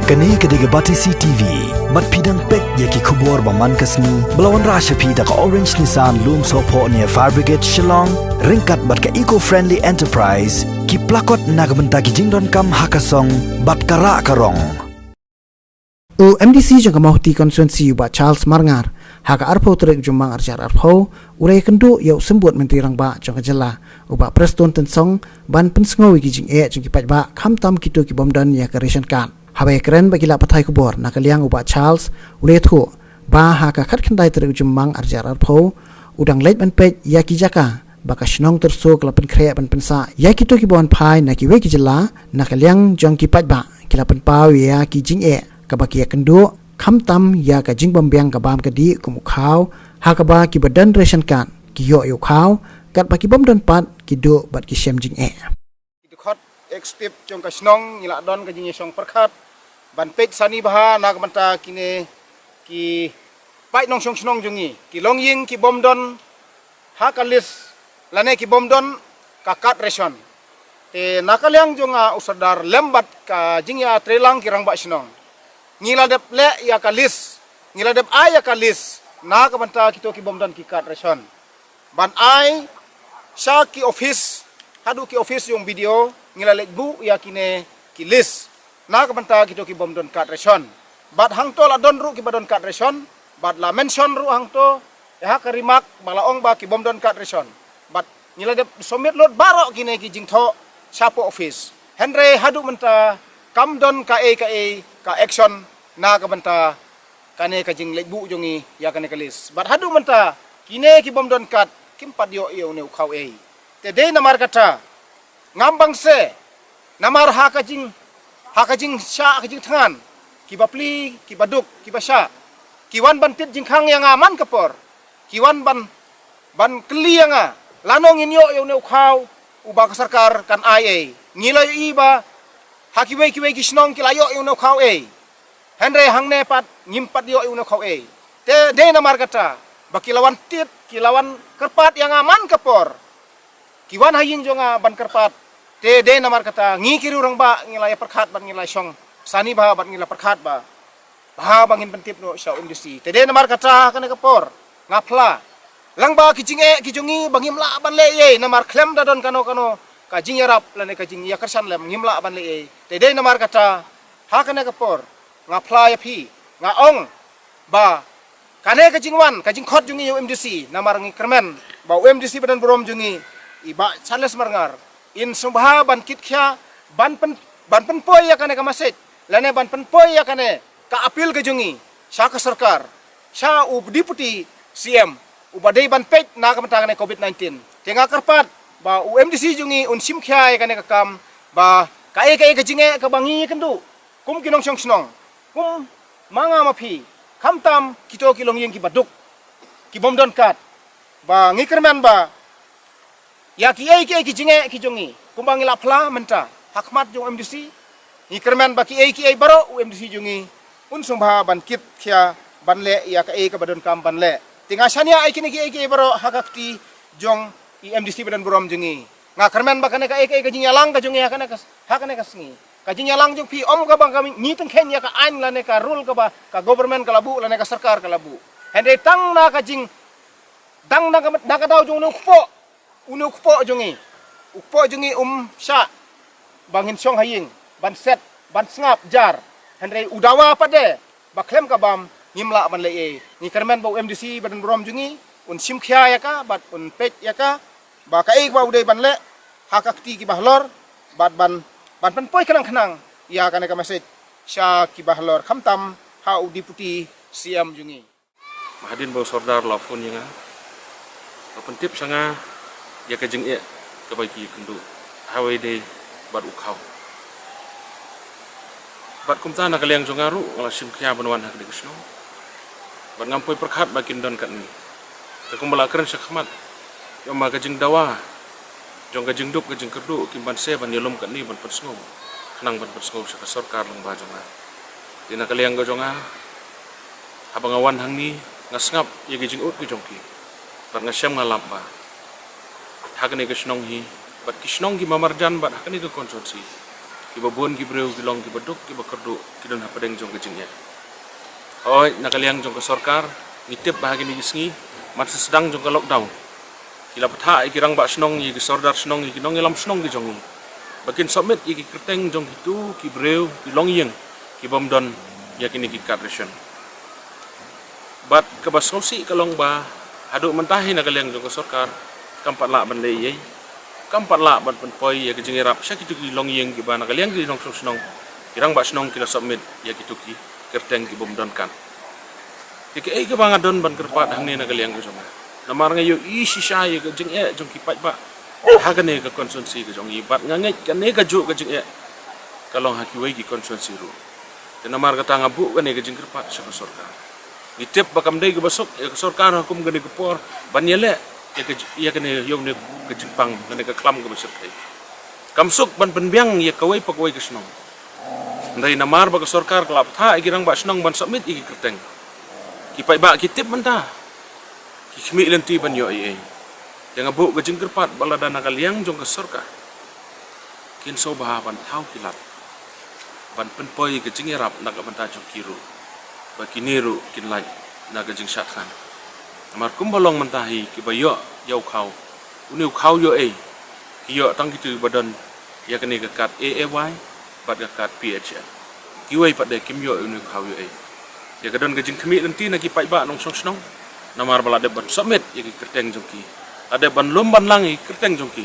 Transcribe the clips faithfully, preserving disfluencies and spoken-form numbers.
Kane ka dei ka Batesi T V. Bad phi dang peit ïa ki khubor ba man ka sngi ba la wanrah sha phi da ka Orange Nissan Lumsohphoh near Fire Brigade Shillong, ryngkat bad ka Eco Friendly Enterprise, ki plakot na ka bynta ki jingdonkam ha ka song bad ka rah ka rong. U M D C jong ka Mawhati Constituency, u Bah Charles Marngar, ha ka arphew tarik u Jymmang arhajar arphew, u la ïakynduh ïa u Symbud Myntri Rangbah jong ka jylla, u Bah Prestone Tynsong, ban pynsngew ïa ki jingeh jong ki paidbah, khamtam kito ki bym don ïa ka ration card. Haba ïakren bad ki lad pathai khubor, na ka liang u Bah Charles u la ïathuh ba ha ka khatkhyndai tarik u Jymmang arhajar arphew, u dang leit ban peit ïa ki jaka ba ka shnong Tyrso ka la pynkhreh ban pynsah ïa kito kiba wan phai na kiwei ki jylla, na ka liang jong ki paidbah, ki la pynpaw ïa ki jingeh kaba ki ïakynduh, khamtam ïa ka jingbymbiang ka bam ka dih kum u khaw, ha kaba kiba don ration card ki ïoh ïa u khaw, katba ki bym don pat ki duh bad ki shem jingeh. Ki dkhot executive jong ka shnong ngi la don ka jingïashong pyrkhat ban peit sani bha na ka bynta kine ki paid nongshong shnong jong ngi, ki longïing ki bym don ha ka list lane ki bym don ka card ration. Te na ka liang jong nga u Sordar lem bad ka jingïatreilang ki rangbah shnong, ngi la dep leh ïa ka list, ngi la dep ai ïa ka list na ka bynta kito ki bym don ki card ration, ban ai sha ki office, haduh ki office jong B D O, ngi la leit buh ïa kine ki list na ka bynta kito ki bym don card ration. Bad hangto la don ruh kiba don card ration, bad la mention ruh hangto ïa ha ka remark ba la ong ba ki bym don card ration. Bad ngi la dep submit lut baroh kine ki jingthoh shapoh office. Hynrei haduh mynta kam don kaei kaei ka action na ka bynta kane ka jingleit buh jong ngi ïa kane ka list. Bad haduh mynta kine ki bym don card kim pat ïoh ïa une u khaw ei. Te dei namar kata, ngam bang se, namar ha ka jing, ha ka jingshah, ha ka jingthngan, kiba pli, kiba duk, kiba shah, ki wan ban tied jingkhang ïa nga man ka por, ki wan ban, ban kylli ïa nga, lano ngin ïoh ïa une u khaw uba ka sorkar kan ai ei. Ngi la ïohi ba ha kiwei kiwei ki shnong ki la ïoh ïa une u khaw ei. Hynrei hangne pat ngim pat ïoh ïa une u khaw ei. Te dei namar kata ba ki la wan tied, ki la wan kyrpad ïa nga man ka por, ki wan ha ïing jong nga ban kyrpad. Te dei namar kata ngi ki riew rangbah ngi la ïa pyrkhat bad ngi la shong sani bha bad ngi la pyrkhat ba, bha ba ngin pyntip noh sha u M D C. Te dei namar kata ha kane ka por nga phla lang ba ki jingeh ki jong ngi ba ngim lah ban leh ei, namar khlem da don kano kano ka jingïarap lane ka jingïakyrshan lem, ngim lah ban leh ei. Te dei namar kata ha kane ka por nga phla ïa phi, nga ong ba kane ka jingwan, ka jingkhot jong ngi ïa u M D C, namar ngi kyrmen ba u M D C ba don burom jong ngi, i Bah Charles Marngar, in sngewbha ban kit khia, ban pyn, ban pynpoi ïa kane ka message lane ban pynpoi ïa kane ka appeal ka jong ngi sha ka sorkar, sha u Deputy C M uba dei ban peit na ka bynta kane COVID nineteen. Te nga kyrpad ba u M D C jong ngi un shim khia ïa kane ka kam, ba kaei kaei ka jingeh kaba ngi ïakynduh kum ki nongshong shnong, kum ma nga ma phi, khamtam kito ki longïing kiba duk, ki bym don card, ba ngi kyrmen ba ïa kiei kiei ki jingeh ki jong ngi, kumba ngi la phla mynta ha khmat jong u M D C, ngi kyrmen ba kiei kiei baroh u M D C jong ngi un sngewbha ban kit khia ban leh ïa kaei kaba donkam ban leh. Te nga shaniah ïa kine kiei kiei baroh ha ka kti jong i M D C ba don burom jong ngi. Nga kyrmen ba kane kaei kaei ka jingïalang ka jong ngi ha kane ka, ha kane ka sngi, ka jingïalang jong phi, ym kaba ngi tyngkheiñ ïa ka aiñ lane ka rule kaba ka government ka la buh lane ka sorkar ka la buh. Hynrei tang na ka jing, tang na ka, na ka daw jong une u kpoh, une u kpoh jong ngi, u kpoh jong ngi um shah ba ngin shong ha ïing ban set ban sngap jar. Hynrei u dawa pat de ba khlem ka bam ngim lah ban leh ei. Ngi kyrmen ba u M D C ba don burom jong ngi un shim khia ïa ka bad un peit ïa ka, ba kaei kaba u dei ban leh ha ka kti kiba halor, bad ban, ban pynpoi khnang khnang ïa kane ka message sha kiba halor, khamtam ha u Deputy C M jong ngi. Ba hadien ba u Sordar la phone ïa nga, la pyntip sha nga ïa ka jingeh kaba ki ïakynduh, ha kawei de bad u khaw. Bad kumta na ka liang jong nga ruh nga la shim khia ban wan ha kane ka shnong. Bad ngam poi pyrkhat ba kin don katne. Te kumba la kren sha khmat, ïa ma ka jingdawa jong ka jingduk ka jingkyrduh, kim banse ban ïalum katne ban pynsngew, khnang ban pynsngew sha ka sorkar lyngba jong nga. Te na ka liang ka jong nga, haba nga wan hangne, nga sngap ïa ki jingud ki jong ki, bad nga shem nga lap ba ha kane ka shnong hi bad ki shnong kiba marjan bad ha kane ka constituency, Kiba bun ki briew ki long kiba duk, kiba kyrduh, ki don hapdeng jong ka jingeh. Hooid, na ka liang jong ka sorkar, ngi tip ba ha kine ki sngi, man sa sdang jong ka lockdown, ki la bthah ïa ki rangbah shnong, ïa ki sordar shnong, ïa ki nongïalam shnong ki jong ngi, ba kin submit ïa ki kyrteng jong kito ki briew, ki longïing, ki bym don ïa kine ki card ration. Bad kaba sngewsih ka long ba haduh mynta hi na ka liang jong ka sorkar kam pat lah ban leh ei ei, kam pat lah ban pynpoi ïa ka jingïarap sha kito ki longïing kiba na ka liang ki nongshong shnong, ki rangbah shnong ki la submit ïa kito ki kyrteng ki bym don card. Te kaei kaba nga don ban kyrpad hangne na ka liang ka jong nga, namar nga ïohi shisha ïa ka jingeh jong ki paidbah ha kane ka constituency ka jong ngi, bad nga ngeit kane kajuh ka jingeh ka long ha kiwei ki constituency ruh. Te namar kata nga buh kane ka jingkyrpad sha ka sorkar. Ngi tip ba kam dei kaba suk ïa ka sorkar ha kum kane ka por ban ïaleh ïa ka j-, ïa kane, ïa une ka jingpang, kane ka khlam kaba shyrkhei. Kam suk ban pynbiang ïa kawei pa kawei ka shnong. Hynrei namar ba ka sorkar ka la bthah ïa ki rangbah shnong ban submit ïa ki kyrteng, ki paidbah ki tip mynta, ki khmih lynti ban ïoh ei ei. Te nga buh ka jingkyrpad ba lada na ka liang jong ka sorkar kin sngewbha ban thaw ki lad ban pynpoi ka jingïarap na ka bynta jong ki ruh, ba kine ruh kin lait na ka jingshad khan. Namar kumba long mynta hi, kiba ïoh ïa u khaw, une u khaw ïoh ei, ki ïoh tang kito kiba don ïa kane ka card A A Y bad ka card P H N. Kiwei pat de kim ïoh une u khaw ïoh ei. Ïa ka don ka jingkhmih lynti na ki paidbah nongshong shnong, namar ba la dep ban submit ïa ki kyrteng jong ki, la dep ban lum ban lang ïa ki kyrteng jong ki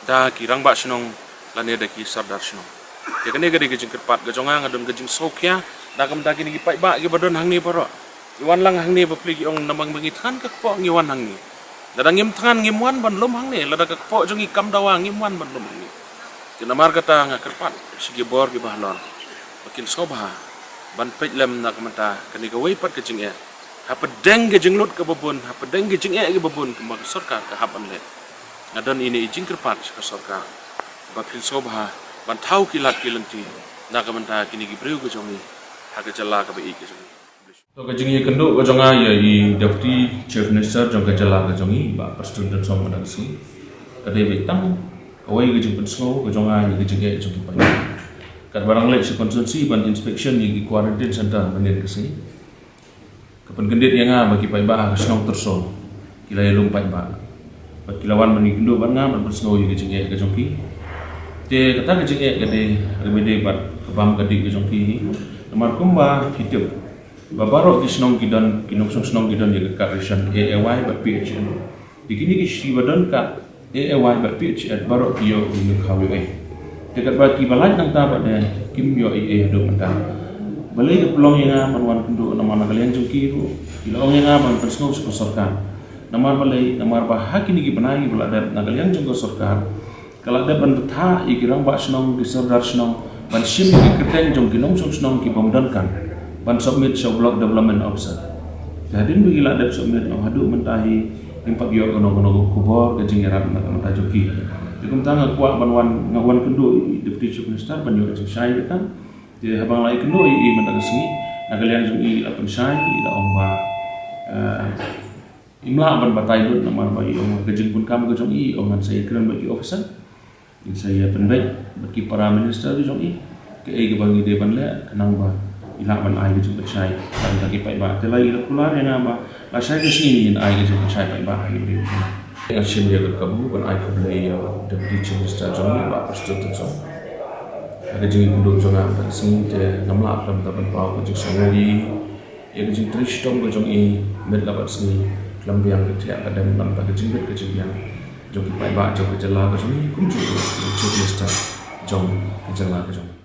da ki rangbah shnong lane da ki sordar shnong. Ïa kane ka dei ka jingkyrpad ka jong nga, nga don ka jingsngewkhia na ka bynta kine ki paidbah kiba don hangne baroh. Ngi wan lang hangne, bapli ki ong namar ba ngi thngan ka kpoh ngi wan hangne. Lada ngim thngan ngim wan ban lum hangne, lada ka kpoh jong ngi kam dawa ngim wan ban lum hangne. Te namar kata nga kyrpad sha ki bor kiba halor ba kin sngewbha ban peit lem na ka bynta kane kawei pat ka jingeh, hapdeng ka jinglut kaba bun, hapdeng ka jingeh kaba bun kumba ka sorkar ka hap ban leh. Nga don ine i jingkyrpad sha ka sorkar ba phin sngewbha ban thaw ki lad ki lynti na ka bynta kine ki briew ka jong ngi ha ka jylla kaba ïeit ka jong ngi. To, ka jingïakynduh ka jong nga ïa i Deputy Chief Minister jong ka jylla ka jong ngi, Bah Prestone Tynsong, mynta ka sngi ka dei beit tang kawei ka jingpynsngew ka jong nga ïa ka jingeh jong ki paidbah. Katba dang leit sha constituency ban inspection ïa ki quarantine center mynnin ka sngi, ka pynkyndit ïa nga ba ki paidbah ha ka shnong Tyrsong ki la ïalum paidbah bad ki la wan ban ïakynduh bad nga ban pynsngew ïa ka jingeh ka jong ki. Te kata ka jingeh ka dei, ka dei bad ka bam ka dih ka jong ki. Namar kumba phi tip ba baroh ki shnong ki don, ki nongshong shnong ki don ïa ka card ration A A Y bad P H N. Te kine ki shi ba don card A A Y bad P H N baroh ki ïoh ïa une u khaw ïoh ei. Te katba kiba lait nangta pat de kim ïoh ei ei haduh mynta. Balei ka pynlong ïa nga ban wan kynduh, namar na ka liang jong ki ruh ki la ong ïa nga ban pynsngew sha ka sorkar. Namar balei? Namar ba ha kine ki bnai kiba la dep, na ka liang jong ka sorkar ka la dep ban bthah ïa ki rangbah shnong, ki sordar shnong, ban shim ïa ki kyrteng jong ki nongshong shnong ki bym don card ban submit sha u Block Development Officer. Te hadien ba ki la dep submit, haduh mynta hi ngim pat ïoh kano kano ka khubor ka jingïarap na ka bynta jong ki. Te kumta nga kwah ban wan, nga wan kynduh ïa i Deputy Chief Minister ban ïoh jingshai bad ka. Te haba nga la ïakynduh ïa i mynta ka sngi, na ka liang jong i i la pynshai, i la ong ba, eh, im lah ban batai lut namar ba i ong ka jingbun kam ka jong i, i ong ngan sa ïakren bad ki officer, ngin sa ïa pynbeit bad ki para minister ki jong i kaei kaba ngi dei ban leh khnang ba i lah ban ai ka jingpynshai na ka bynta ki paidbah. Te la i la kular ïa nga ba lashai ka sngi ngin ai ka jingpynshai paidbah ha ki briew. Ngan shim ïa ka kabu ban ai khublei ïa u Deputy Chief Minister jong ngi, Bah Prestone Tynsong, ha ka jingïakynduh jong nga mynta ka sngi. Te ngam lah khlem da ban paw ka jingsngew ïa i, ïa ka jingtrei shitom ka jong i, met la bad sngi, khlem biang ka thiah ka dem, na ka bynta ka jingbit ka jingbiang jong ki paidbah jong ka jylla ka jong i, kumjuh ruh u Chief Minister jong ka jylla ka jong i.